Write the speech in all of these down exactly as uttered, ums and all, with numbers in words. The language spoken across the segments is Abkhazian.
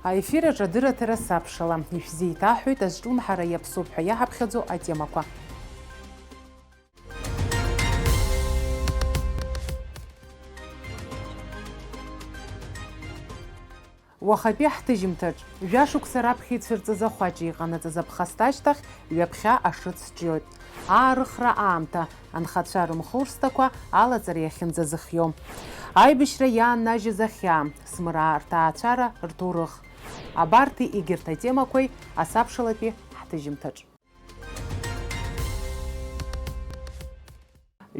Аефир аҿы адырраҭара сабшала. Ишәзеиҭаҳҳәоит азҿлымҳара иаԥсоуп ҳәа иаҳаԥхьаӡо атемақәа. Уахатәи ҳҭыжьымҭаҿ, жәашықәса раԥхьа ицәырҵыз ахәаҷы иҟанаҵаз аԥхасҭа ашьҭахь ҩаԥхьа ашыц ҿиоит. Аарыхра аамҭа, анхацәа рымхурсҭақәа алаҵара иахьынӡазыхио. Аибашьра иааннажьыз ахьаа, смыраа рҭаацәара рҭоурых. Абарҭи егьырҭ атемақәеи асабшалатәи ҳҭыжьымҭаҿ.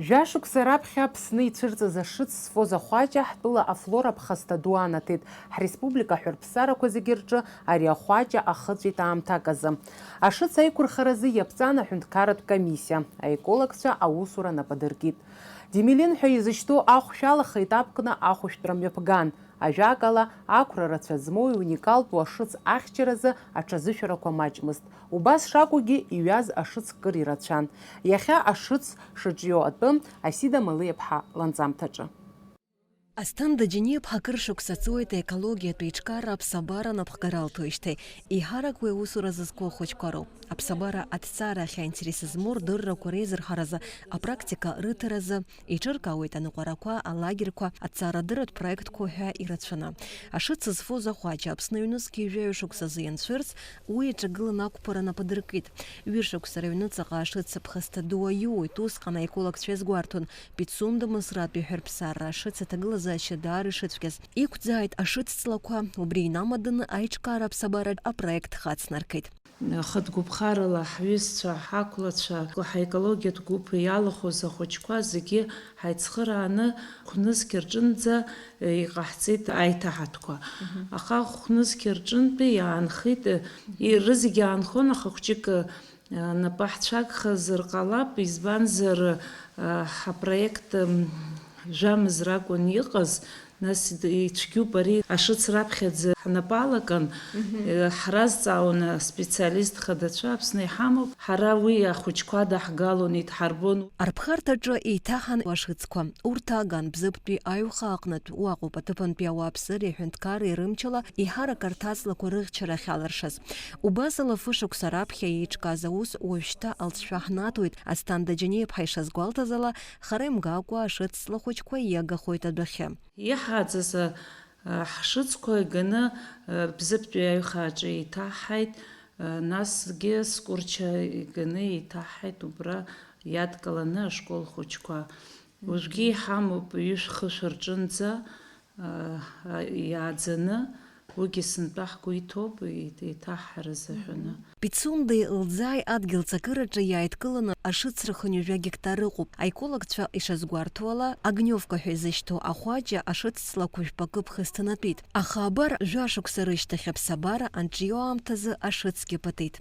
Жәашықәса раԥхьа Аԥсны ицәырҵыз ашыц зфоз ахәаҷа ҳтәыла афлора ԥхасҭа ду анаҭеит. Ҳреспублика ҳәырԥсарақәа зегьы рҿы ари ахәаҷа ахыҵәеит аамҭак азы. Ашыц аиқәырхаразы иаԥҵан аҳәынҭқарратә комиссиа, аекологцәа аусура нап адыркит. Димелин ҳәа изышьҭоу ахә шәалахеит аԥкны ахәышәтәра мҩаԥган. Ажәакала, ақәра рацәа змоу иуникалтәу ашыц ахьчаразы аҽазышәарақәа маҷмызт. Убас шакәугьы, иҩаз ашыц кыр ирацәан. Иахьа ашыц шыҿио атәы Асида Малиаԥҳа ланҵамҭаҿы. Асҭанда Џьениаԥҳа акыр шықәса ҵуеит аекологиатә еиҿкаара аԥсабара анапхгара алҭоижьҭеи. Еиҳарак уи аусура зызку ахәыҷқәа роуп. Аԥсабара аҭҵаара ахь аинтерес змоу рдыррақәа реизырҳаразы, апрактика рыҭаразы, еиҿыркаауеит аныҟәарақәа, алагерьқәа, аҭҵаарадырратә проектқәа ҳәа ирацәаны. Ашыц зфоз ахәаҷа Аԥсны аҩнызқьи жәаҩа шықәсазы ианцәырҵ, уи иаҿагыланы ақәԥара нап адыркит. Ҩышықәса рыҩныҵаҟа ашыц аԥхасҭа ду аиуит, усҟан аекологцәа иазгәарҭон, Пицунда Мысратәи ҳәырԥсарра ашыц аҭагылазаашьа даара ишыцәгьаз. Иқәӡааит ашыцҵлақәа, убри инамаданы аиҿкаара аԥсабараҿ апроект хацнаркит. Хатә гәыԥхарала ҳҩызцәа, ҳақәлацәа, ҳаекологиатә гәыԥ иалахәыз ахәыҷқәа зегьы ҳаицхырааны хәнызқь рҿынӡа иҟаҳҵеит аиҭаҳатәқәа. Аха хәнызқь рҿынтәи иаанхеит, и-, рызегь аанхон, аха хәҷык, а, напы ҳцәагхазар ҟалап, избанзар, а, ҳапроект, м, жәамз ракәын иҟаз, нас ид-, ицәгьоуп ари, ашыц раԥхьаӡа ҳнапы алакын, э, ҳразҵаауан аспециалист хадацәа Аԥсны иҳамоуп, ҳара уи ахәыҷқәа даҳгалон, идҳарбон. Арԥхарҭаҿы еиҭаҳан ашыцқәа. Урҭ аган Бзыԥтәи аиҩхаа аҟнытә, уаҟоуп аҭыԥантәи ауааԥсыреи аҳәынҭқарреи рымчала еиҳарак арҭ аҵлақәа рыхьчарахь алыршаз. Убас ала фышықәса раԥхьа еиҿкааз аус уажәшьҭа алҵшәа ҳнаҭоит, Асҭанда Џьениаԥҳа ишазгәалҭаз ала, хара имгакәа ашыцҵла хәыҷқәа иагахоит адәахьы. Иҳаӡаз, а, ҳшыцқәа иганы, а, Бзыԥтәи аиҩхааҿы еиҭаҳҳаит, а, насгьы Скәырча иганы еиҭаҳҳаит, убра иадкыланы ашкол хәыҷқәа. Уажәгьы иҳамоуп ҩышә-хышә рҿынӡа, а, а, иааӡаны, уигьы сынтәа ҳгәы иҭоуп, еит-, еиҭаҳҳара азыҳәаны. Пицундаи Лӡааи адгьыл ҵакыраҿы иааидкыланы ашыцра хынҩажәа гектар ыҟоуп. Аекологцәа ишазгәарҭо ала, Огневка ҳәа изышьҭоу ахәаҷа ашыцҵлақәа жәпакы ԥхасҭанатәит. Аха абар, жәашықәса рышьҭахь аԥсабара анҿио аамҭазы ашыцгьы пытит.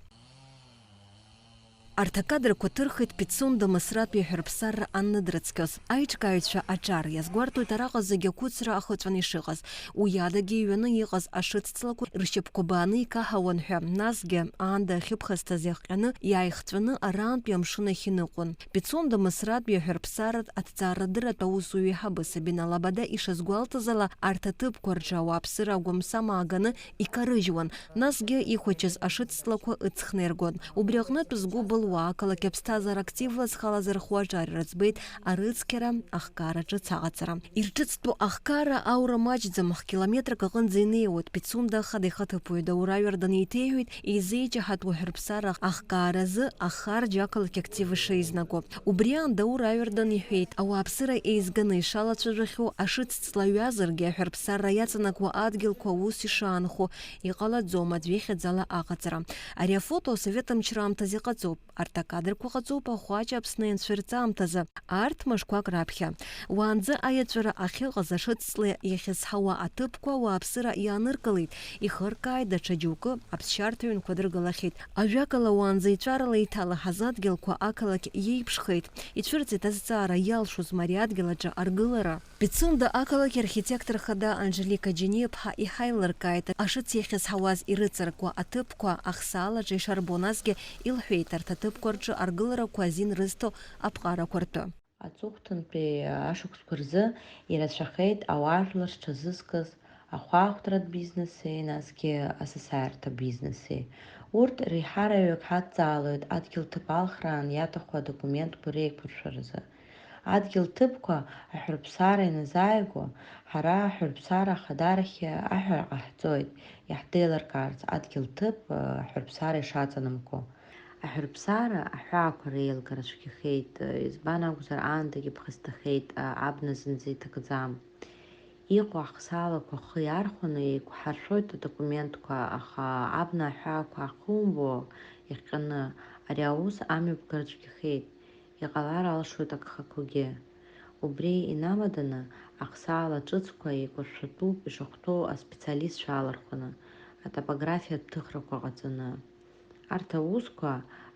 Арҭ акадрқәа ҭырхит Пицунда Мысратәи аҳәырԥсарра анныдрыцқьоз. Аиҿкааҩцәа аҿар иазгәарҭоит араҟа зегьы ақәыцра ахыҵәаны ишыҟаз. Уи адагьы иҩаны иҟаз ашыцҵлақәа ршьапқәа бааны икаҳауан ҳәа, насгьы аанда ахьыԥхасҭаз иахҟьаны иааихҵәаны арантәи амшын ахь иныҟәон. Пицунда Мысратәи аҳәырԥсарратә аҭҵаарадырратә аусуҩы еиҳабы Сабина Лабада ишазгәалҭаз ала, арҭ аҭыԥқәа рҿы ауааԥсыра агәамсама ааганы икарыжьуан, насгьы ихәыҷыз ашыцҵлақәа ыҵхны иргон. Убри аҟнытә згәы былуа, ақалақь аԥсҭазаара активла зхалаз рхәы аҿар ирыӡбеит арыцқьара, ахкаара ҿыц аҟаҵара. Ирҿыцтәу ахкаара аура маҷӡам, хә-километрак аҟынӡа инеиуеит, Пицунда ахада ихаҭыԥуаҩ Даур Аҩардан еиҭеиҳәеит, изеиҷаҳатәу аҳәырԥсара ахкааразы ахарџь ақалақь актив ишеизнаго. Убри аан Даур Аҩардан иҳәеит, ауааԥсыра еизганы ишалацәажәахьоу, ашыцҵла ҩазаргьы аҳәырԥсарра иаҵанакуа адгьылқәа аус ишаанхо иҟалаӡом аӡә ихьӡала аҟаҵара. Ари афото асовет мчра аамҭазы иҟаҵоуп. Арҭ акадрқәа ҟаҵоуп ахәаҷ Аԥсны ианцәырҵ аамҭазы, арҭ мышқәак раԥхьа. Уаанӡа аиаҵәара ахьыҟаз ашыцҵла иахьызҳауа аҭыԥқәа ауааԥсыра иааныркылеит, ихыркааит даҽа џьоукы, аԥсшьарҭа ҩнқәа дыргылахьеит. Ажәакала, уаанӡа иҵәарала иҭалаҳаз адгьылқәа ақалақь иеиԥшхеит. Ицәырҵит азҵаара иалшоз мариа адгьыл аҿы аргылара. Пицунда ақалақь архитектор хада Анжелика Џьениаԥҳа иҳаилыркааит, ашыц иахьызҳауаз ирыҵаркуа аҭыԥқәа ахсаалаҿы ишарбо, насгьы илҳәеит, арҭ аҭыԥқәа рҿы аргыларақәа азин рызҭо аԥҟарақәа ртәы. Аҵыхәтәантәи ашықәсқәа рзы ирацәахеит ауаажәлар зҽазызкыз ахәаахәҭратә бизнеси, насгьы асасааирҭа бизнеси. Урҭ реиҳараҩык ҳадҵаалоит адгьыл ҭыԥ алхраан иаҭаху адокументқәа реиқәыршәаразы. Адгьыл ҭыԥқәа аҳәырԥсара ианазааигәо, ҳара аҳәырԥсара ахадарахьы аҳәара ҟаҳҵоит, иаҳҭеилыркаарц адгьыл ҭыԥ, э, аҳәырԥсара ишаҵанамго. Аҳәырԥсара аҳәаақәа реилгара цәгьахеит, э, избан акәзар, аандагьы ԥхасҭахеит, э, абна зынӡа иҭакӡам. Иҟоу ахсаалақәа ахы иархәаны еиқәҳаршәоит адокументқәа, аха абна аҳәаақәа ахумбо иахҟьаны ари аус амҩаԥгара цәгьахеит. Иҟалар алшоит агхақәагьы. Убри инамаданы, ахсаала ҿыцқәа еиқәыршәатәуп ишахәҭоу аспециалистцәа алархәаны, атопографиатә ҭыхрақәа ҟаҵаны. Арҭ аусқәа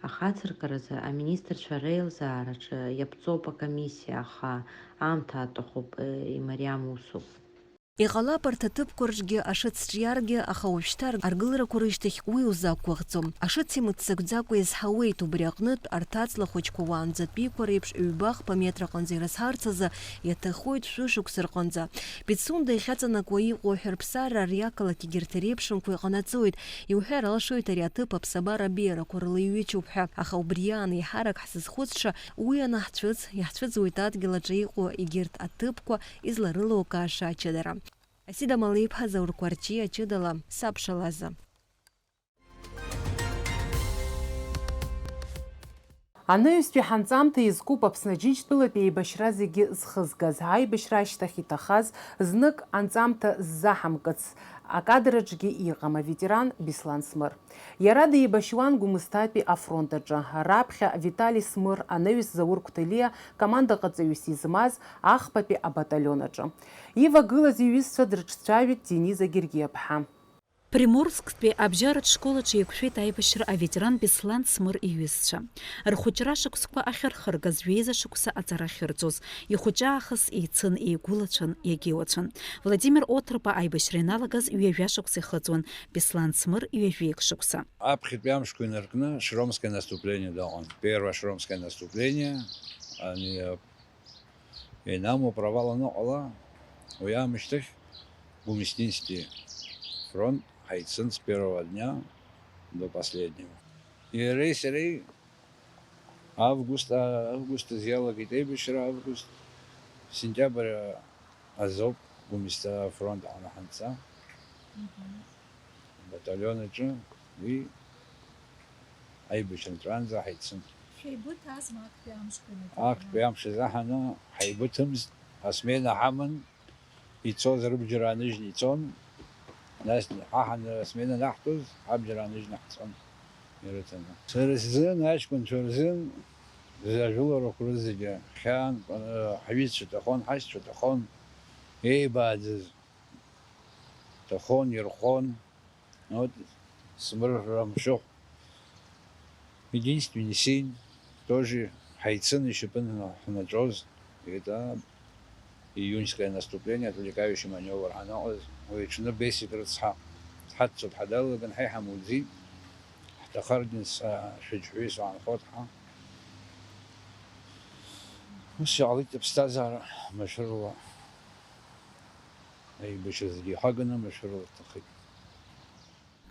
ахацыркыразы аминистрцәа реилзаараҿы иаԥҵоуп акомиссиа, аха аамҭа аҭахуп, имариам усуп. Иҟалап арҭ аҭыԥқәа рҿгьы ашыц ҿиаргьы, аха уажәшьҭа аргыларақәа рышьҭахь уи узақәгәыӷӡом. Ашыц имыццакӡакәа иазҳауеит, убри аҟнытә арҭ аҵла хәыҷқәа уаанӡатәиқәа реиԥш ҩба-хԥа метра аҟынӡа ирызҳарц азы иаҭаххоит шәышықәса рҟынӡа. Пицунда иахьаҵанакуа иҟоу аҳәырԥсара ари ақалақь егьырҭ иреиԥшымкәа иҟанаҵоит. Иуҳәар алшоит, ари аҭыԥ аԥсабара абеиарақәа рыла иҩычоуп ҳәа, аха убри аан еиҳарак ҳзызхәыцша, уи анаҳцәыӡ, иаҳцәыӡуеит адгьыл аҿы иҟоу егьырҭ аҭыԥқәа изларылукааша ачыдара. Асида Малы-иԥҳа Заур Қәарчиа ачыдала сабшалазы. Анаҩстәи ҳанҵамҭа иазкуп Аԥсны Аџьынџьтәылатәи еибашьра зегьы зхызгаз, аибашьра ашьҭахь иҭахаз, знык анҵамҭа ззаҳамкыц, акадраҿгьы иҟам аветеран Беслан Смыр. Иара деибашьуан Гәымсҭатәи афронт аҿы, раԥхьа Витали Смыр, анаҩс Заур Қәҭалиа, командаҟаҵаҩыс измаз, ахԥатәи абаталион аҿы. Ивагылаз иҩызцәа дрыҿцәажәеит Дениза Гергиаԥҳа. Приморсктәи абжьаратә школ аҿы еиқәшәеит аибашьра аветеран Беслан Смыр иҩызцәа. Рхәыҷра шықәсқәа ахьырхыргаз ҩеиза шықәса аҵара ахьырҵоз, ихәыҷы аахыс еицын, еигәылацәан, иагьиуацәан. Владимир Оҭырба аибашьра ианалагаз ҩажәа шықәса ихыҵуан, Беслан Смыр ҩажәеик шықәса. Аԥхьатәи амшқәа инаркны Шромское наступление дыҟан. Первое Шромское наступление, ани Инаму провал аныҟала, уи аамышьҭахь Гумистинский фронт ҳаицын с первого дня до последнего. Иареи сареи август, а, август азы иалагеит аибашьра, август, сентиабр азоуп Гумисҭа афронт аҟны ҳанца. Мгм. Абаталион аҿы уи аибашьра нҵәаанӡа ҳаицын. Шәеибыҭазма актәи амшқәа инагьы? Актәи амш азы ҳаны ҳаибыҭымызт, асмена ҳаман, ицоз рыбџьар ааныжьны ицон, нас ҳаҳаны асмена анаҳтәоз, ҳабџьар ааныжьны ҳцон ирыҭаны. Сара сзын, аҷкәынцәа рзын, зыжәларақәа рызегьы хьаан, ҳҩызцәа ҭахон, ҳашьцәа ҭахон, еибааӡаз ҭахон, ирхон. Вот, Смыр Рамшыхә, единственный сын, тоже ҳаицын ишьапы ҳнаҿоз, это июньское наступление, отвлекающий маневр ҳанаҟаз, уи аҽны Бесик рыцҳа, ҳаццоит ҳәа далаган, ҳа иҳамуӡеит, ҳҭахаргьы са шәаџьҳәаҩыс уаанхоит ҳәа. Ус иҟалеит аԥсҭазаара машәырла, аибашьра зегьы иҳаганы машәырла дҭахеит.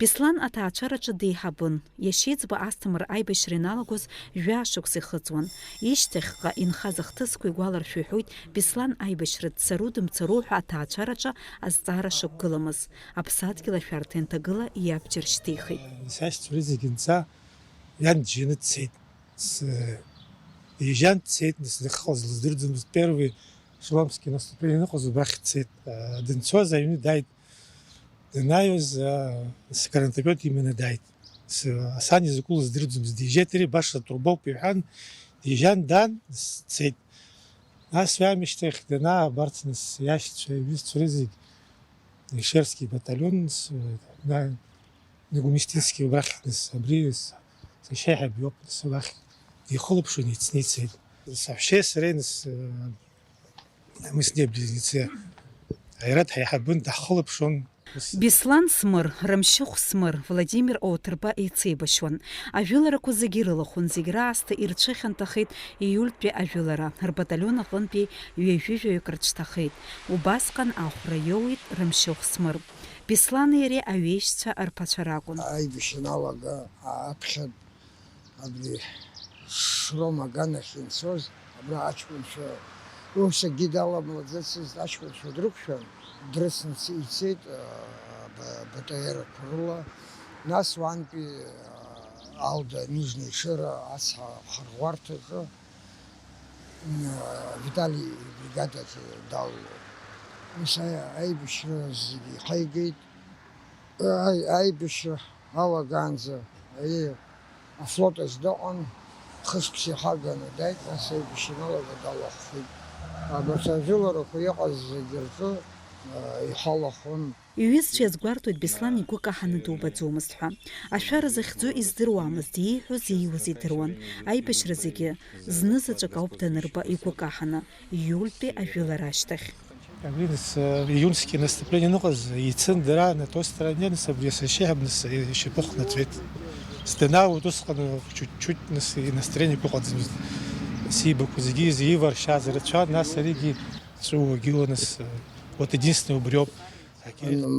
Беслан аҭаацәараҿы деиҳабын. Иашьеиҵбы Асҭамыр аибашьра ианалагоз жәаа шықәса ихыҵуан. Ишьҭахьҟа инхаз ахҭысқәа игәаларшәо иҳәоит Беслан аибашьра дцару дымцару ҳәа аҭаацәараҿы азҵаара шықәгыламыз. Аԥсадгьыл ашәарҭа ианҭагыла иабџьар шьҭихит. Сашьцәа рызегь нца иан џьаны дцеит. С-, ижьан дцеит, нас иҟалаз лыздырӡомызт, первый Шромский наступление аныҟаз убрахь дцеит. Дынцоз аҩны дааит. Данааиуаз, а, с гранатомёт иманы дааит. С-, сан изакәу лыздырӡомызт, дижьеит, ари баша турбоуп иҳәан, дижьан дан, с-, дцеит. Нас уи аамышьҭахь данаа, абарҭ нас иашьцәа, иҩызцәа рызегь, Ишерский баталион, с-, на-, Негумистинский убрахь, нас, абри, с-, сашьа иҳәатәы иоуп, нас, уахь дихылаԥшуан, ицны ицеит. Саҳәшьеи сареи, нас, э, мы с ней близнецы, Аирад ҳаиҳабын, даҳхылаԥшуан. Ус. Беслан Смыр, Рамшьыхә Смыр, Владимир Оҭырба еицеибашьуан. Ажәыларақәа зегьы ирылахәын, зегь раасҭа ирцәыхьанҭахеит ииультәи ажәылара, рбаталион аҟынтәи ҩажәи жәаҩык рыцәҭахеит. Убасҟан ахәра иоуит Рамшьыхә Смыр. Беслани иареи аҩеишьцәа рԥацәа ракәын. Аибашьра аналага аԥхьа Абри Шрома аганахь инцоз, абра аҷкәынцәа, ус акгьы даламлаӡацызт, аҷкәынцәа дрықәшәан, дрыцны ицеит, а, ба-, батаиарақәа рыла. Нас уантәи, а, Алда, Нижний Шера ацҳа ахырӷәӷәарҭаҿы, м, а, Витали ибригадаҿы далалон. Ус аи-, аибашьра зегьы ихаигеит. Аи-, аибашьра алагаанӡа, аиеи, афлот азы дыҟан, хышықәса ихаганы дааит, нас аибашьра аналага далахәхеит. Абарҭ ажәыларақәа иҟаз зегьы рҿы, а, ихалахәын. Иҩызцәа иазгәарҭоит Беслан игәы каҳаны дубаӡомызт ҳәа. Ашәара захьӡу издыруамызт, ииҳәоз ииуаз идыруан. Аибашьра зегьы знызаҵәык ауп данырба игәы каҳаны, ииультәи ажәылара ашьҭахь. Абри нас, э, июньские наступления аныҟаз, ицын дара на той стороне, нас абри сашьеиҳаб нас, э, ишьапы хнаҵәеит. Сданаауеит усҟан, э, чуть-чуть нас, э, настроение ықәыҟаӡамызт. Сибақәа зегьы изиваршьааз рацәан, нас аригьы ҵәыуагьы нас, э, вот единственное убриоуп.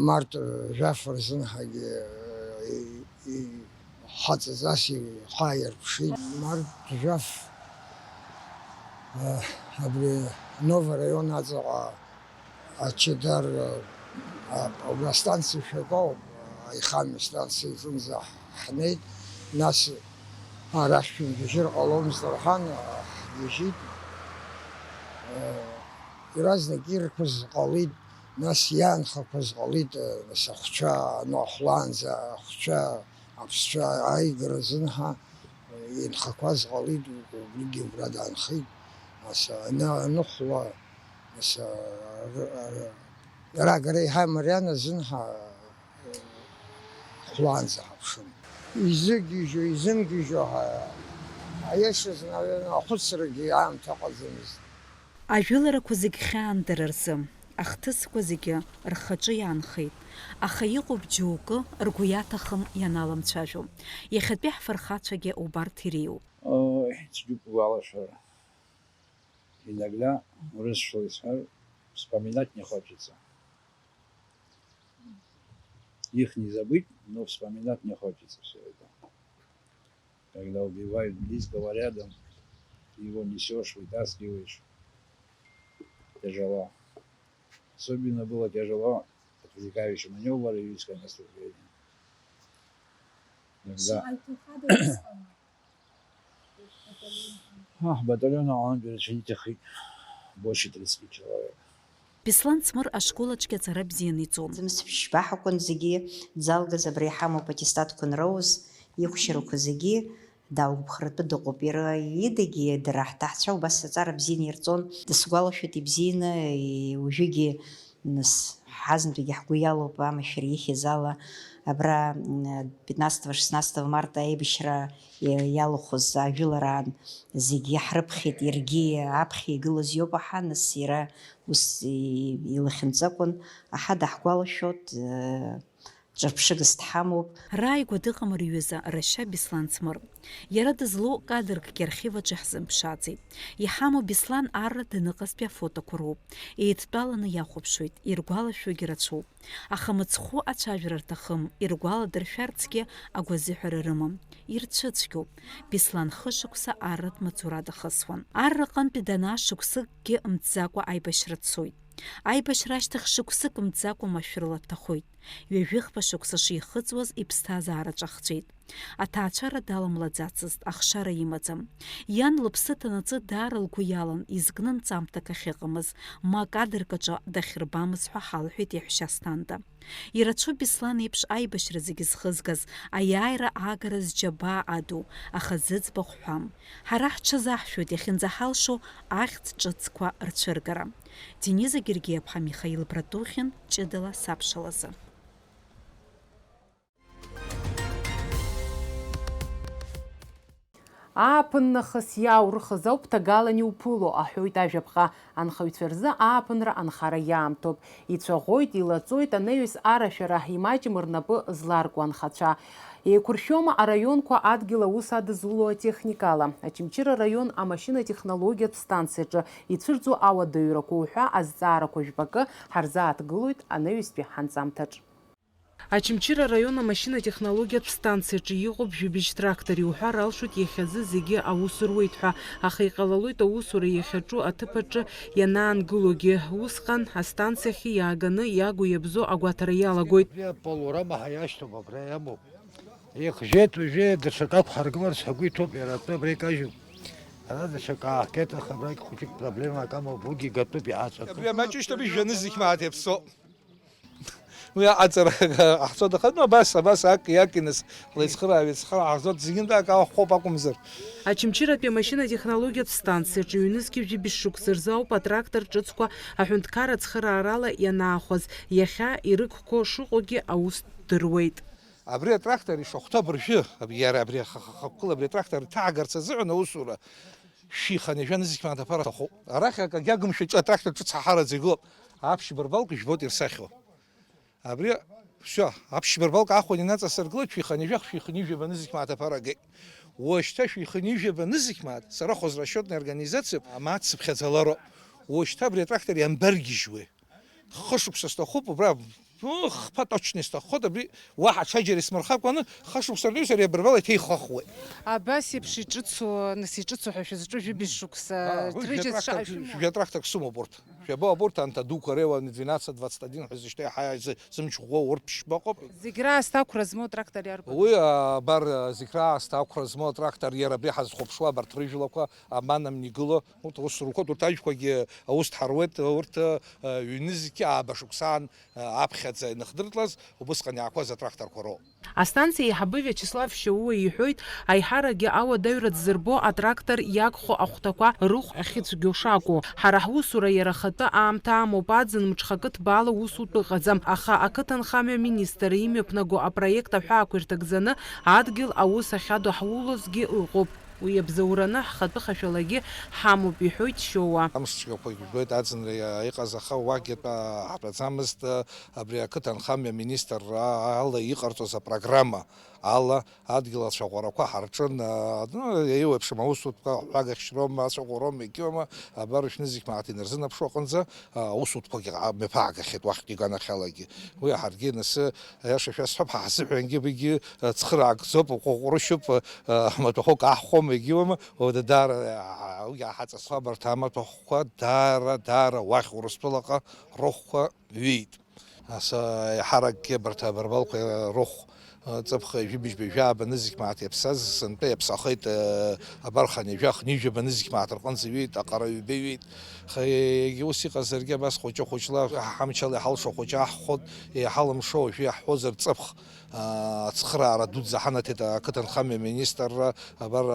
Март, э, жәаф рзын ҳагьы, э, и-, и-, Хаҵаҵас ихы ааирԥшит. Март жәаф, а, абри Новый район аҵаҟа ачедар, а, убра станциа шәак ауп, аихамҩа станциа иҿынӡа ҳнеит. Нас ара шәымгьежьыр ҟаломызт рҳәан, ҳгьежьит. А, иаразнак ирқәыз ҟалеит, нас иаанхақәаз ҟалеит, а, нас ахәцәа, ну, ахәлаанӡа ахәцәа Аԥсцәа ааигара азын ҳа, инхақәаз ҟалеит, убригьы убра даанхеит. Ас ана-, аныхәла, ас, р-, р-, рагара еиҳа мариан азын ҳа, хәлаанӡа ҳаԥшын. Изыгьежьу, изымгьежьу ҳа, аиашазы, наверное, ахәыцрагьы аамҭа ыҟаӡамызт. Ажәыларақәа зегь хьаан дара рзы, ахҭысқәа зегьы рхаҿы иаанхеит, аха иҟоуп џьоукы ргәы иаҭахым ианаламцәажәо. Иахьатәи ҳфырхацәагьы убарҭ иреиуоуп. Ой, цәгьоуп угәалашәар. Иногда урысшәала исҳәар, вспоминать не хочется. Их не забыть, но вспоминать не хочется всё это. Когда убивают близкого рядом, ты его несёшь, вытаскиваешь. Тяжело. Особенно было тяжело отвлекающий манёвр и июльское наступление. Когда А, батальон аҟынтә ирацәаны иҭахеит, больше тридцати человек. Беслан Смыр ашкол аҿгьы аҵара бзианы иҵон. Зымз ԥшьба ҳакәын зегьы, дзалгаз абра иҳамоуп аттестатқәа анроуз, иқәшьарақәа зегьы, дааугәыԥхартәы дыҟоуп. Иара идагьы дара ҳҭаацәа убас аҵара бзианы ирҵон. Дысгәалашәоит ибзианы, и-, уажәыгьы Нас, ҳазнтәгьы ҳгәы иалоуп амашәыр ихьыз ала, абра, м, пятнадцатого, шестнадцатого марта аибашьра иа-, иалахәыз ажәылараан зегьы ҳрыԥхьеит, иаргьы аԥхьа игылаз иоуп аҳа, нас иара ус и-, илахьынҵакәын, аҳа даҳгәалашәоит, э, ҿырԥшыгас дҳамоуп. Рааигәа дыҟам рҩыза, рашьа Беслан Цмыр. Иара дызлоу кадркгьы архив аҿы иаҳзымԥшааӡеит. Иҳамоу Беслан арра даныҟазтәи афотоқәа роуп. Еидтәаланы иахәаԥшуеит, иргәалашәогьы рацәоуп. Аха мыцхәы ацәажәара рҭахым, иргәаладыршәарцгьы агәазыҳәара рымам. Ирцәыцәгьоуп. Беслан хышықәса арратә маҵура дахысуан. Арраҟынтәи данаа шықәсыкгьы мҵӡакәа аибашьра дцоит. Аибашьра ашьҭахь шықәсык мҵӡакәа машәырла дҭахоит. Ҩажәихԥа шықәса шихыҵуаз иԥсҭазаара ҿахҵәеит. Аҭаацәара даламлаӡацызт, ахшара имаӡам. Иан лыԥсы ҭанаҵы даара лгәы иалан, изкны нҵамҭак ахьыҟамыз, ма акадрк аҿы дахьырбамыз ҳәа ҳалҳәеит иаҳәшьа Асҭанда. Ирацәоуп Беслан еиԥш аибашьра зегьы зхызгаз, аиааира аагара зџьабаа аду, аха зыӡбахә ҳәам. Ҳара ҳҽазаҳшәоит, иахьынӡаҳалшо ахьӡ ҿыцқәа рцәыргара. Дениза Гергиаԥҳа, Михаил Братухин, ҷыдала сабшалазы. Ааԥын нахыс иааурыхыз ауп ҭагалан иуԥыло, аҳәоит ажәаԥҟа. Анхаҩцәа рзы ааԥынра анхара иаамҭоуп. Ицәаӷәоит, илаҵоит, анаҩс арашәара имаҷым рнапы зларку анхацәа. Еиқәыршәома араионқәа адгьыл аус адызуло атехникала? Очамчыра араион амашьынатехнологиатә станциаҿы ицәырҵуа ауадаҩрақәа уҳәа азҵаарақәа жәпакы ҳарзааҭгылоит анаҩстәи ҳанҵамҭаҿ. Очамчыра араион амашьынатехнологиатә станциаҿы иҟоуп жәибжь трактор, иуҳәар алшоит иахьазы зегьы аус руеит ҳәа, аха иҟалалоит аусура иахьаҿу аҭыԥ аҿы ианаангылогьы. Усҟан астанциахь иааганы иагу иабзоу агәаҭара иалагоит. Абри аполурама ҳәа иашьҭоуп, абра иамоуп. Ихжьеит, уажәы даҽак ақәҳаргыларц ҳгәы иҭоуп, иара атәы абра икажьуп. Ара даҽак аахгеит, аха абрагь хәыҷык проблемак амоуп, уигьы гатәуп иаҳаҵәаху. Абри амаҷ ишьҭоуп, ижәаны зегь мааҭ иаԥсоу. Уи аҟаҵара ҟаҳҵоит, аха, ну, абас, абас, ак, иакиныс, ҳлеицхырааҩ, еицхырааҳәа ҳзоҭ зегьынтәаак аахәоуп акәымзар. Очамчыратәи амашьынатехнологиатә станциаҿы ҩнызқьи жәибжь шықәса рзы ауп атрактор ҿыцқәа аҳәынҭқарра ацхыраарала ианаахәаз, иахьа ирықәқәо шыҟоугьы аус дыруеит. Абри атрактор ишахәҭоу абыржәы, аб-, иара абри аха-, ха-, хықәкыла абри атрактор иҭаагарц азыҳәан аусура шәиханы жәа нызқь мааҭ аԥара аҭахуп. Арахь акагьы агымшәа ҿы-, атрактор ҿыц ҳаҳараӡа игылоуп. Аԥшьба рбалк жәбоит ирсахьоу. Абри, всё, аԥшьба рбалк аахәаны инаҵасыргылеит, шәиханы жәах, шәиханы жәаба нызқь мааҭ аԥара агеит. Уажәшьҭа шәиханы жәаба нызқь мааҭ, сара хозрасчетная организациоуп, амааҭ сыԥхьаӡалароуп. Уажәшьҭа абри атрактор иамбаргьежьуеи? Хышықәса сҭахуп, убра, ну, хԥа точно исҭаххоит, абри уаҳа аҽаџьара исмырхакәаны, хышықәса ртәыҩса ари абырбал иҭеихахуеит. Абас еиԥш иҿыцу, нас иҿыцу ҳәа шәызҿу жәибжь шықәса, аа, уи рыџьа жәа-, трактор, сшаашәымоу? Жәа-тракторк сымоуп урҭ. Жәабоуп урҭ, анҭ адуқәа реиуаны двенадцать двадцать один ҳәа зышьҭеи ҳаи зы-, зымч ӷәӷәоу урҭ ԥшьбаҟоуп. Зегь раасҭа ақәра змоу атрактор иарбану? Уи, абар, зегь раасҭа ақәра змоу атрактор иара абри ҳазхәаԥшуа абарҭ рыжәлақәа, аманамни игыло, урҭ рус рухоит, урҭ ажәқәагьы аус дҳаруеит, урҭ, ҩнызқьи ааба шықәсаан, аԥхьаӡа иныхдыртлаз, убысҟан иаақәаз атракторқәа роуп. Астанциа аиҳабы Виачеслав Шьаууа иҳәоит, аиҳарагьы ауадаҩра дзырбо атрактор иагхо ахәҭақәа рыхә ахьыцәгьоу шакәу. Ҳара ҳусура иара ахатәы аамҭа амоуп, аӡын мҽхакы ҭбаала усутә ыҟаӡам, аха ақыҭанхамҩа аминистр имҩаԥнаго апроект аҳәаақәа ирҭагӡаны адгьыл аус ахьадоу ҳулозгьы ыҟоуп. Уи иабзоураны ҳхатәы хашәалагьы ҳамоуп, иҳәоит Шьоуа. Амш цәгьақәагь жәбоит, аӡынра иа-, иҟаз, аха уахьгьы тәа-, ҳтәаӡамызт, абри ақыҭанхамҩа аминистрра ала иҟарҵоз апрограмма ала адгьыл ацәаӷәарақәа ҳарҿын, а, ну, еиуеиԥшым аусутәқәа, ҳәагахьшьроума, ацәаӷәароума, егьиума, абар шәнызқь мааҭ инарзынаԥшуа аҟынӡа, а, аусутәқәагьы ҟа-, мҩаԥаагахьеит уахьтәи аганахьалагьы. Уи ҳаргьы нас, аиаша шәасҳәап, ҳа ҳзыҳәангьы уигьы, а, цхыраагӡоуп, ҟәыҟәрышьуп, а, амаҭәахәык аҳхәом, егьиума, уи даара, а, уигьы ҳаҵасхо абарҭ амаҭәахәқәа даара, даара уахь Урыстәылаҟа рыхәқәа ҩеит. Ас, еиҳаракгьы абарҭ абарбалқәа рыхә, ҵыԥх ҩажәи быжьба жәаба нызқь мааҭ иаԥсаз, сынтәа иаԥсахеит, абар хынҩажәа, хынҩажәаба нызқь мааҭ рҟынӡа ҩеит, аҟара ҩба ҩеит. Аха егьа ус иҟазаргьы, абас хәыҷы-хәыҷла, ҳамчала иҳалшо хәыҷы аҳхәоит, иҳалымшо уажәы иаҳҳәозар ҵыԥх, ацхыраара дуӡӡа ҳанаҭеит ақыҭанхамҩа аминистрра, абар,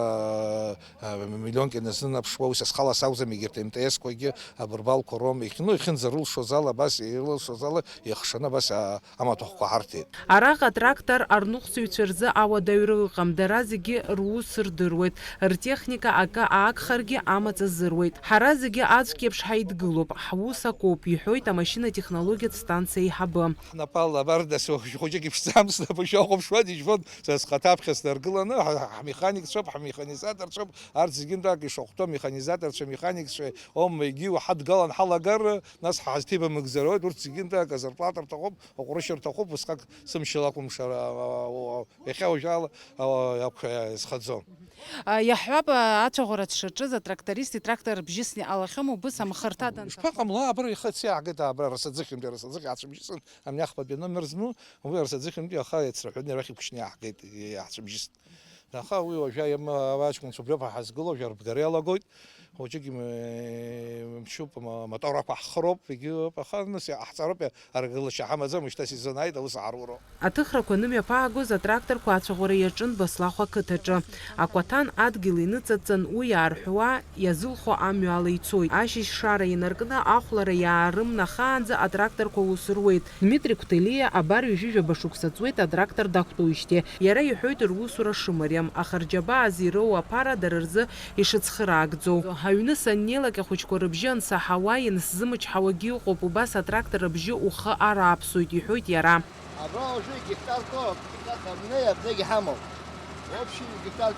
миллионк ианазынаԥшуа, ус схала сакәӡам, егьырҭ МТС-қәагьы абарбалқәа роума, иахь-, ну, иахьынӡарылшоз ала, абас ирылшоз ала, еихшаны абас, а, амаҭәахәқәа ҳарҭеит. Араҟа атрактор арныҟәцаҩцәа рзы ауадаҩра ыҟам, дара зегьы рус рдыруеит, ртехника акы аагхаргьы амаҵ азыруеит. Ҳара зегьы аӡәк еиԥш ҳаидгылоуп, ҳус акоуп, иҳәоит амашьынатехнологиатә станциа аиҳабы. Ҳнапала абар, нас, хәыҷык иԥшӡам, снапы шәахәаԥшуан, ижәбон, са схаҭа аԥхьа снаргыланы, ҳа-, ҳмеханикцәоуп, ҳмеханизаторцәоуп, арҭ зегьынтәак ишахәҭоу амеханизаторцәа, амеханикцәа, ом, егьи уаҳа дгалан ҳалагар, нас ҳазҭибамыгӡароит, урҭ зегьынтәак азарплата рҭахуп, аҟәрышьа рҭахуп, усҟак сымшьыл акәым, шара, а, а, а, иахьа уажәраала, а, а, иақәшәа иазхаӡом. А, иаҳҳәап, а, ацәаӷәара дшаҿыз атракторист итрактор бжьысны иҟалахьоума, убыс амхырҭа данҭахоз? Ишԥаҟамло, абра ихы аци иааҳгеит, абра Арасаӡыхьынтәи, Арасаӡыхь иаацәыбжьысын, амни ахԥатәи аномер змоу, уи Арасаӡыхьынтәи аха иацрыҳәаны арахь иқәшьны иааҳгеит, иаацәыбжьыст. Аха уи уажәы иама-, аҷкәынцәа убриоуп ҳазгыло, уажәы арбгара иалагоит. Уаҵәыгьы м-, мчуп, ма-, моторақәа ҳхыроуп, егьиуп, аха нас иҟаҳҵароуп, аргылашьа ҳамаӡам, шьҭа сезон ааит, аус ааруроуп. Аҭыхрақәа анымҩаԥааго атракторқәа ацәаӷәара иаҿын Баслахә ақыҭаҿы. Акәаҭан адгьыл иныҵаҵан, уи иаарҳәуа, иазылхо амҩала ицоит. Ашьыжь шара инаркны ахәлара иаарымнахаанӡа атракторқәа ус руеит. Дмитри Кәтелиа абар ҩажәижәаба шықәса ҵуеит атрактор дақәтәоуижьҭеи. Иара иҳәоит русура шымариам, аха рџьабаа зироу аԥара дара рзы ишыцхыраагӡоу. Аҩны саннеилак ахәыҷқәа рыбжьы ансаҳауа, иансзымчҳауагьы ыҟоуп, убас атрактор абжьы ухы арааԥсоит, иҳәоит иара. Абра уажәы гектарк, гектарк абнеи абнеигьы ҳамоуп. Общий гектарк.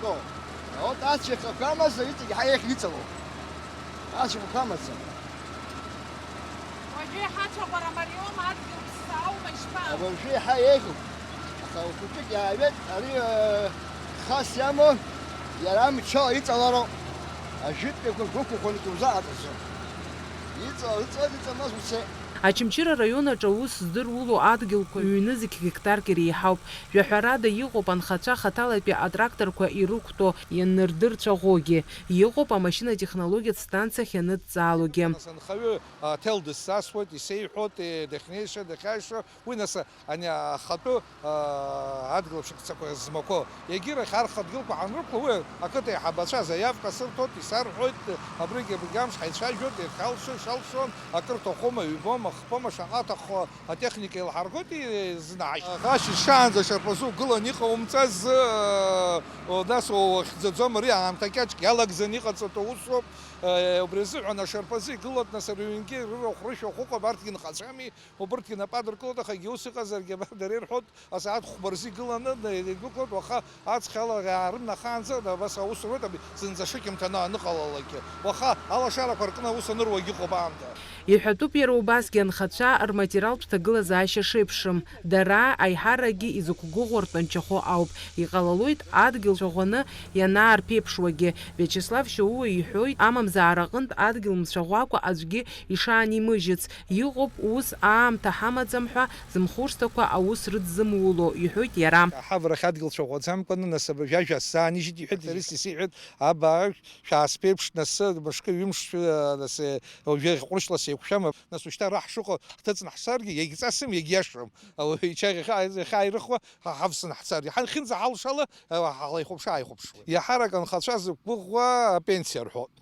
Вот ацәаҳәақәа амаза иҵегь ҳаиеихьеит иҵалоу. Ацәаҳәақәа амаӡам. Уажәы иҳацәаӷәара мариоума, адгьыл ԥсааума, ишԥа? Уажәы иаҳа еиӷьуп. Аха хәыҷык иааҩеит, ари, э, хас иамоу, иара мчала иҵалароуп. Ажәытәтәиқәа гәықәхәаны иузаҟаҵаӡом. Иҵа-, иҵа-, иҵамаз уцеит. Очамчыра араион аҿы аус здыруло адгьылқәа ҩ-нызқь гектарк иреиҳауп. Жәаҳәарада иҟоуп анхацәа хаҭалатәи атракторқәа ирықәтәоу ианырдырцәаӷәогьы, иҟоуп амашьынатехнологиатә станциахь ианыдҵаалогьы. Нас анхаҩы аҭел дысзасуеит, исеиҳәоит, е, дахьнеиша, дахьааиша, уи нас ани ахатәы, а, адгьыл шықәсақәа змақәоу. Егьирахь арха адгьылқәа ҳанрықәло, уи ақыҭа аиҳабацәа заиавка сырҭоит, исарҳәоит, абригь абригь амш ҳаицәажәоит, иахьалшо ишалшо, акыр ҭахома, ҩбома, хԥома, шаҟа аҭаххо атехника еилҳаргоит, и-, зны ҳашь-, ҳашьыжь шаанӡа шарԥазы угылан иҟаумҵаз, э, нас уахьӡаӡом, ари аамҭа кьаҿк иалагӡаны иҟаҵатәу усуп. Э, убри азыҳәан ашарԥазы игылоит, нас рыҩнгьы рырахә-рышәахә ыҟоуп, арҭгьы нхацәами, убырҭгьы напы адыркылоит, аха егьа ус иҟазаргьы, абар, дара ирҳәоит, асааҭ хәба рзы игыланы, идәықәлоит, уаха аҵх ала иаарымнахаанӡа, абас аус руеит, аби-, зынӡа шықьымҭаны аныҟалалакгьы. Уаха алашарақәа ркны аус аныруагьы ыҟоуп аамҭа. Иҳәатәуп иара убасгьы анхацәа рматериалтә ҭагылазаашьа шеиԥшым. Дара аиҳаракгьы изықәгәыӷуа ртәанчахәы ауп, иҟалалоит адгьыл цәаӷәаны ианаарԥеиԥшуагьы. Виачеслав Шьоуа иҳәоит, амамзаара аҟынтә адгьыл мцәаӷәакәа аӡәгьы ишаанимыжьыц. Иҟоуп ус аамҭа ҳамаӡам ҳәа зымхурсҭақәа аус рыдзымуло, иҳәоит иара. Аҳаврахь адгьыл цәаӷәаӡамкәаны, нас абыржәы ажәа сзаанижьит, иҳәеит, Борис исеиҳәеит, абааҩ, шәааспеиԥш, нас, мышкы, ҩымш, нас, уажәы ҟәрышьла сеиқәшәама, нас, ушьҭа ара ҳшыҟоу ҳҭыҵны ҳцаргьы, иагьҵасым, иагьиашам. Ауаҩы ичаӷьа иахьааирыхуа ҳа ҳавсны ҳцаргьы. Ҳанхьынӡаҳалшала, ҳлеихәаԥш-ааихәаԥшуеит. Иаҳарак анхацәа зықәгәыӷуа апенсиа рҳәоит.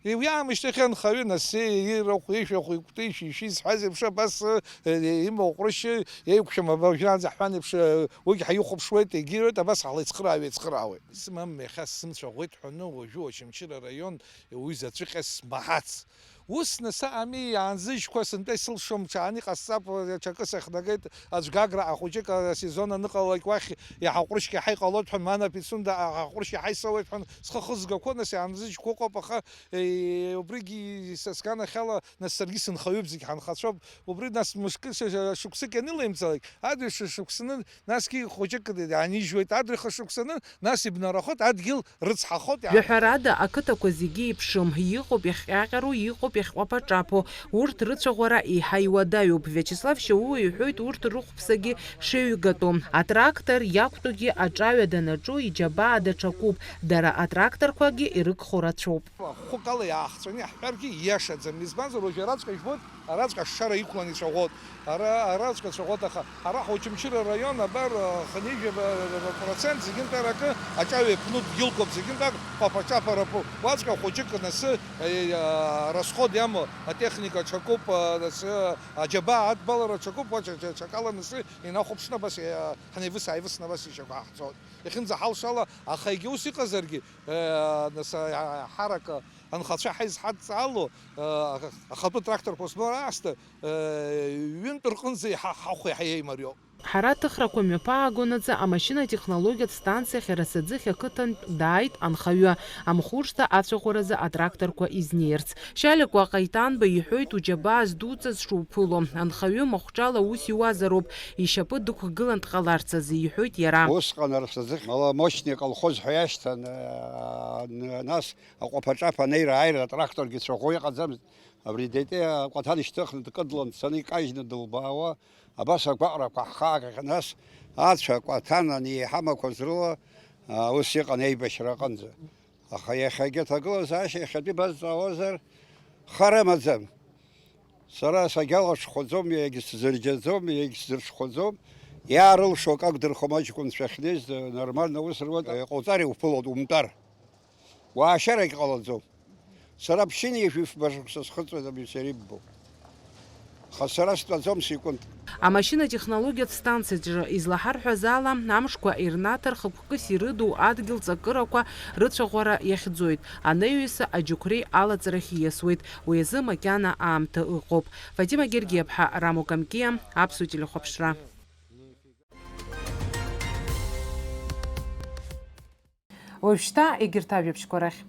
Уи аамышьҭахь анхаҩы нас ирахә, ишәахә, икәты, ишәишәи зҳәаз еиԥш абас, э, имоу ҟәрышь еиқәшәам, абажәраанӡа ҳҳәан еиԥш, э, уигь ҳаихәаԥшуеит, егьироуит, абас ҳлеицхыраауа еицхыраауеит. Исымам, иахьа сымцәаӷәеит ҳәаны уажәы Очамчыра араион уи заҵәык смаҳац. Ус нас ами, аанзыжьқәа сынтәа исылшом, ҽааны иҟасҵап, ҽакы сахьнагеит, аӡә Гаграҟа хәыҷык асезон аныҟалалак уахь иаҳа ҟәрышьк иаҳа иҟалоит ҳәа, Мана Пицунда аҟа ҟәрышь иаҳа исоуеит ҳәа схы ахызгақәоуп, нас иаанзыжьқәа ыҟоуп, аха, е, убригьы са сганахьала, нас саргьы сынхаҩы бзиагь ҳанхацәоуп, убри нас мышкы ш-, ш-, шықәсык ианылаимҵалак, адҩа ш-, шықәсаны, насгьы хәыҷык анижьуеит, адырха шықәсаны, нас ибнарахоит, адгьыл рыцҳахоит. Жәаҳәарада, ақыҭақәа зегьы еиԥшым, иҟоуп иахҟьаҟьароу, иҟоуп иахьҟәаԥаҿаԥо, урҭ рыцәаӷәара еиҳа иуадаҩуп. Виачеслав Шьоуа иҳәоит урҭ рыхәԥсагьы шеҩгатәу. Атрактор иақәтәоугьы аҿаҩа данаҿу иџьабаа даҽакуп, дара атракторқәагьы ирыгхо рацәоуп. Хәыкала иаахҵәаны иаҳҳәаргьы ииашаӡам, избанзар, уажәы араҵәҟьа ижәбоит, араҵәҟьа ашшара иқәлан ицәаӷәоит. Ара, араҵәҟьа ацәаӷәоит, аха ара ҳ-, Очамчыра араион, абар, хынҩажәа процент зегьынтә аракы аҿаҩа иԥну дгьылқәоуп, зегьынтә ак ҟәаԥа-ҿаԥа рыԥуп. Уаҵәҟьа хәыҷык анасы, э, расход иамоу атехника ҽакуп, э, анасы, аџьабаа адбалара ҽакуп, уа ҽа-, ҽа-, ҽакала анасы инахәаԥшны абас, э, ҳнеивыс-ааивысны абас ишьақәа ҳахҵоит. Иахьынӡаҳалшала, аха егьа ус иҟазаргьы, э, нас, э, ҳарак анхацәа ҳаизҳадҵаало, э, ахатәы тракторқәа змоу аасҭа, ҩынтә рҟынӡа иҳа-, ҳахә иаҳа иеимариоуп. Ҳара аҭыхрақәа мҩаԥаагонаҵы амашьына-технологиатә станциахь Арасаӡыхь ақыҭантә дааит анхаҩы, амхуршҭа ацәаӷәаразы атракторқәа изнеирц. Шьаликәа Ҟаиҭанба иҳәоит, уџьабаа здуҵаз шуԥыло, анхаҩы махәҿала аус иуазароуп, ишьапы дықәгылан дҟаларц азы, иҳәоит иара. Усҟан Арасаӡыхь Маломощный аколхоз ҳәа иашьҭан, а, н-, нас аҟәаԥа-ҿаԥа анеира-ааира атракторгьы цәаӷәо иҟаӡамызт. Абри Детеи акәаҭан ишьҭыхны дкыдлон, дцаны икажьны дылбаауа, абас агәаҟрақәа ҳхаагахьан, нас ацәа, акәаҭан, ани иҳамақәаз рыла, а, ус иҟан еибашьра аҟынӡа. Аха иахьагьы аҭагылазаашьа иахьатәи базҵаауазар, хар амаӡам. Сара сагьалаҽхәаӡом, иагьсзырџьаӡом, иагьсзырҽхәаӡом. Иаарылшо акы акәдырхом, аҷкәынцәа ахьнеиз, нормально аус руеит, иҟауҵар иуԥылоит, умтәар. Уаашьарагь ҟалаӡом. Сара ԥшьынҩажәи фба шықәса схыҵуеит абиԥсеи иббо. Аха сара стәаӡом, сикәынт. Амашьынатә технологиатә станциаҿы излаҳарҳәаз ала, амшқәа ирнаҭар, хықәкыс ирыду адгьыл ҵакырақәа рыцәаӷәара иахьӡоит, анаҩс аџьықәреи алаҵарахь ииасуеит, уи азы макьана аамҭа ыҟоуп. Фатима Гергиаԥҳа, Рамо Камкиа, Аԥсуа телехәаԥшра. Уажәшьҭа егьырҭ ажәабжьқәа рахь.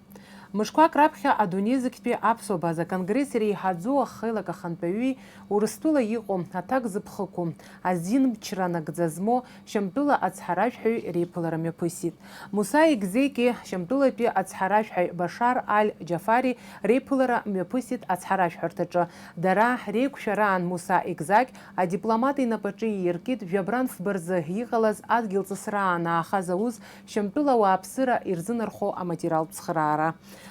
Мышқәак раԥхьа адунеи зегьтәи аԥсуа база конгресс иреиҳаӡоу ахеилак ахантәаҩи Урыстәыла иҟоу аҭак зыԥхықәу, азин мчра нагӡа змоу Шьамтәыла ацҳаражәҳәаҩи реиԥылара мҩаԥысит. Муса Егзеки Шьамтәылатәи ацҳаражәҳәаҩ Башар Аль Џьафари реиԥылара мҩаԥысит ацҳаражәҳәарҭаҿы. Дара реиқәшәараан Муса Егзакь адипломат инапаҿы ииркит, жәабран фба рзы иҟалаз адгьыл ҵысра анаахаз аус Шьамтәыла ауааԥсыра ирзынархо аматериалтә цхыраара.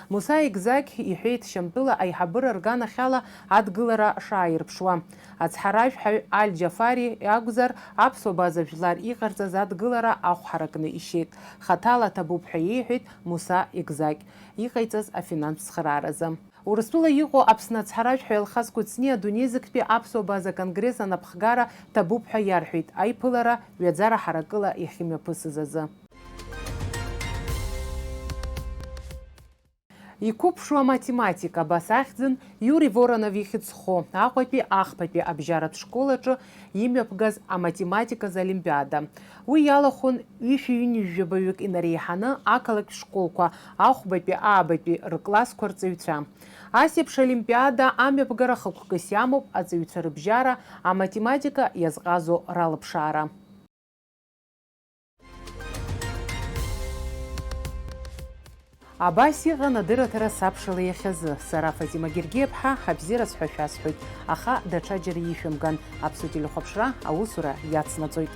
Муса Егзакь иҳәеит, Шьамтәыла аиҳабыра рганахьала адгылара шааирԥшуа. Ацҳаражәҳәаҩ Аль Џьафари иакәзар, аԥсуа база жәлар иҟарҵаз адгылара ахә ҳаракны ишьеит. Хаҭала ҭабуп ҳәа иеиҳәеит Муса Егзакь иҟаиҵаз афинанстә цхырааразы. Урыстәыла иҟоу Аԥсны ацҳаражәҳәаҩ Алхас Кәыҵниа адунеи зегьтәи аԥсуа база конгресс анапхгара ҭабуп ҳәа иарҳәеит, аиԥылара ҩаӡара ҳаракыла иахьымҩаԥысыз азы. Иқәыԥшу аматематика, абас ахьӡын Иури Воронов ихьыӡхо, Аҟәатәи ахԥатәи абжьаратә школ аҿы имҩаԥгаз аматематиказ олимпиада. Уи иалахәын ҩышәи ҩынҩажәи жәабаҩык инареиҳаны ақалақь школқәа, ахәбатәи, аабатәи рыклассқәа рҵаҩцәа. Ас еиԥш олимпиада амҩаԥгара хықәкыс иамоуп аҵаҩцәа рыбжьара, аматематика иазҟазо ралыԥшаара. Абас иҟан адырраҭара сабшала иахьазы. Сара, Фатима Гергиаԥҳа, абзиараз ҳәа шәасҳәоит, аха даҽаџьара ишәымган, Аԥсуа телехәаԥшра аусура иацнаҵоит.